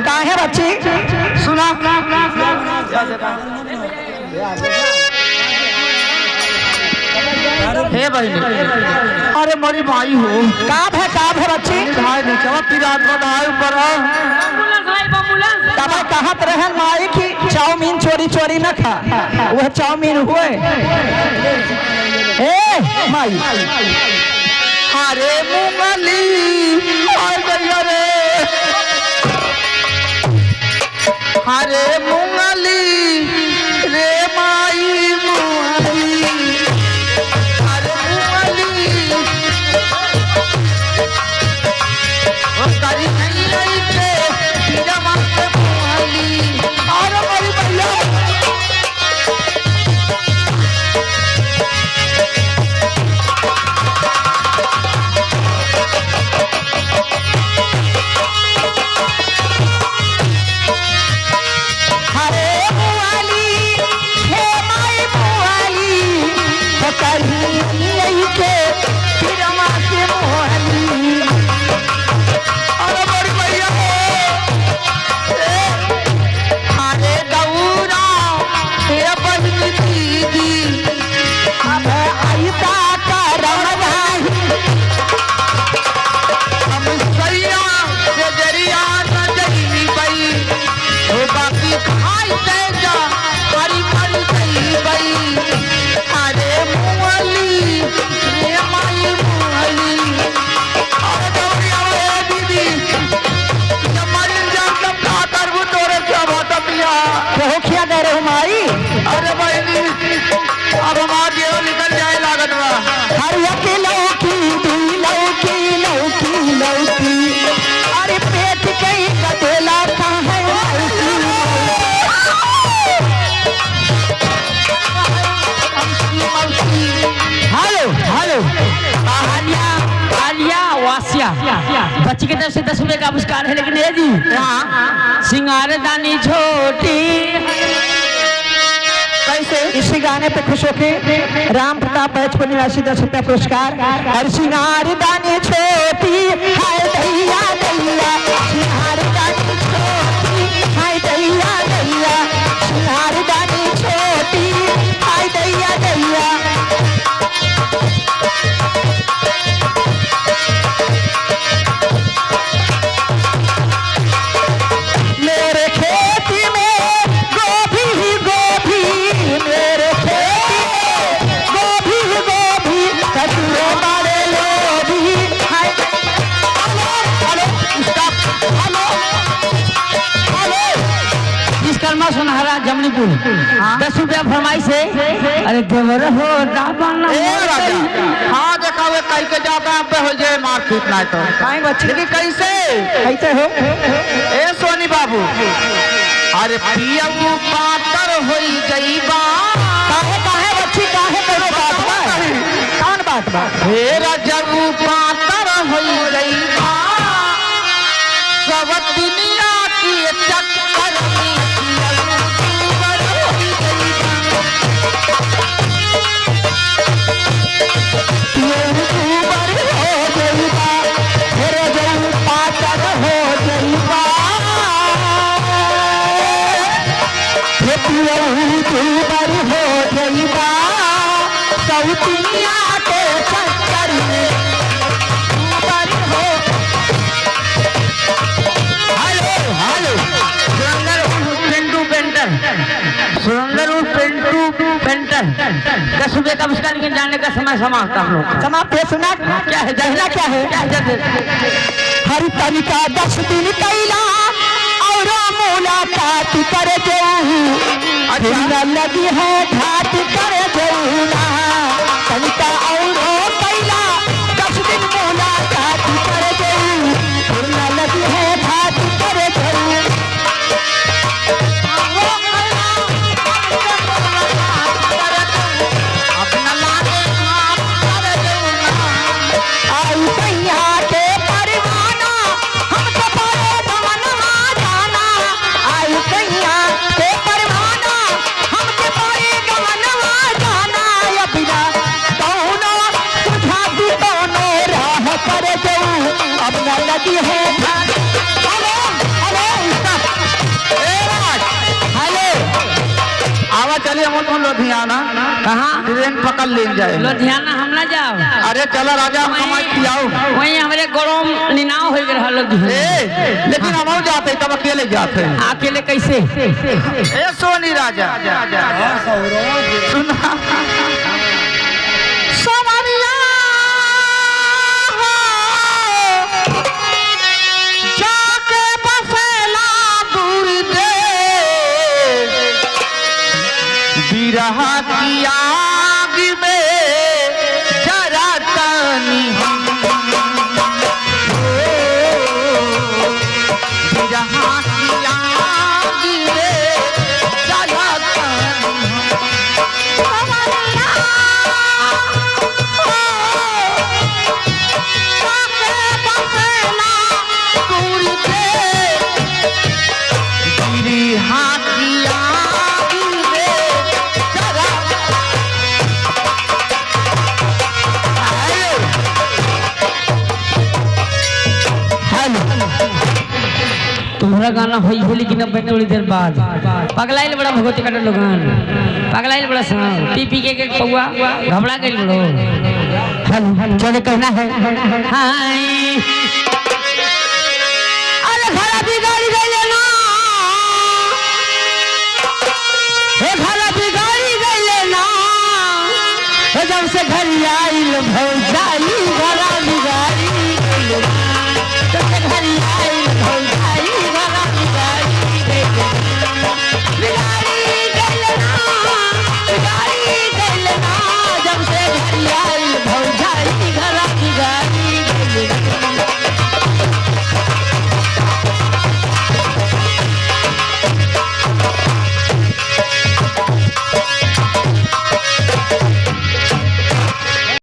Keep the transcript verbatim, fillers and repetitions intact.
काहे बच्ची? सुना। हे बहिनी। अरे मोरी माई हो। का भे, का भे बच्ची? भाई नीचवा पिरात बताए ऊपर आ। तब कहत रहन माई कि चाउमीन चोरी चोरी न खा, वह चाउमीन हुए। ए माई, अरे मुंगली, आय गइया रे। अरे मुंगली रे माई मुंगली, अरे मुंगली। ओ करी नहीं आई के पीरा माँ के मुंगली। अरे मोरी भैया। अरे मुआली, हे माई मुआली, हो करही यही के पिरमा के मुआली। अरे बड़ी भैया हो, ए, अरे गौरा, हे बहिनी दीदी, अब अइसा करम नाही। हम सैया से जरिया न जइबई, ओ बाकी खाई तेजा, हरी मर जइबई। अरे मुअली, रे माई मुअली। अरे दौड़ी आवा ए दीदी, जब मरिन जान तब का करबू तोरे क्या बात पिया? केहू खिया दे रहे हो माई? अरे बहिनी, अब हमार जीवन निकल जाए लागत बा। हर एक लौकी, दुई लौकी, लौकी, लौकी। अरे पेट के ही गदेला का है लौकी। Hello, hello. आलिया, आलिया, वासिया। बच्ची के तरफ से दस रुपए का पुरस्कार है, लेकिन ये जी, हाँ। सिंगारदानी छोटी। कैसे? इसी गाने पे खुश होके राम प्रताप बैच को निवासी दस रुपया पुरस्कार। और सिंगारदानी छोटी, हाय दैया दैया, सिंगारदानी छोटी, हाय दैया दैया, सिंगारदानी छोटी, हाय दैया दैया। मेरे खेत में गोभी ही गोभी, मेरे खेत में गोभी ही गोभी, ससुर बड़े लोभी। Hi. Hello, hello, stop, hello, hello. Vishwakarma सोनहरा जमनीपुर, हाँ। दस रुपया फरमाइश है। अरे देवर हो दामन ए राजा, हाँ, देखा हुए कह के जाता है, अब हो जाए मारपीट ना तो। काहे बच्ची? लेकिन कैसे? कैसे हो? ए सोनी बाबू, अरे पियऊ पातर होई जइबा। काहे, काहे बच्ची, काहे कोनो बात बा? नहीं। कौन बात बा? हे रजऊ पातर होई जइबा। सब दुनिया की चक्कर में पियऊ दूबर होई जइबा। पियऊ दूबर हो जइबा, हे रजऊ पातर हो जइबा। हे पियऊ दूबर हो जइबा, सौतिनिया के चक्कर में दूबर हो। हेलो, हेलो, सुरेंद्र उर्फ पिंटू पेंटर। सुरेंद्र उर्फ पिंटू पेंटर, दस रुपए का पुरस्कार, लेकिन जाने का समय समाप्त आप लोग का। समाप्त है, सुना? क्या है? कहना क्या है? क्या है? हर तनिका दस दिन कैला और मुलाकात कर देऊ। अच्छा। फिर न लगी है घात कर देऊ ना। तनिका और कैला दस दिन मुलाकात कर देऊ। फिर न लगी है घात कर देऊ। आई सैया के परवाना, हमके पाए गवनवा जाना। आई सैया के परवाना, हमके पाए गवनवा जाना। अबहिना तोहू चले हम तो लुधियाना। कहाँ? ट्रेन पकड़ ले जाए। लुधियाना हम ना जाओ। अरे चला राजा, हम वहीं, कमाई खियाओ। वहीं हमरे गोड़ों निनाव हो गए रहा लुधियाना। ए, लेकिन हम जाते तब अकेले जाते। अकेले कैसे? ए सोनी राजा। सुना। समरिया हो, जाके बसेला दूर देश, बिरह की आग में जरतानी हम। ओ, बिरह की आग में जरतानी हम। समरिया हो, जाके बसेला दूर देश, बिरहा की आग में जरा। हेलो। हेलो। तुम्हरा गाना होई है, लेकिन अब मैं थोड़ी देर बाद। पगलाइल बड़ा भगवती कटल लोगन, पगलाइल बड़ा साहब, पी पी के, के पौआ, घबरा गइल बड़ो। हेलो, हेलो, चले कहना है। हाय। अरे घर बिगाड़ी गइले ना, हे घर बिगाड़ी गइले ना, हे जब से घर आइल भौ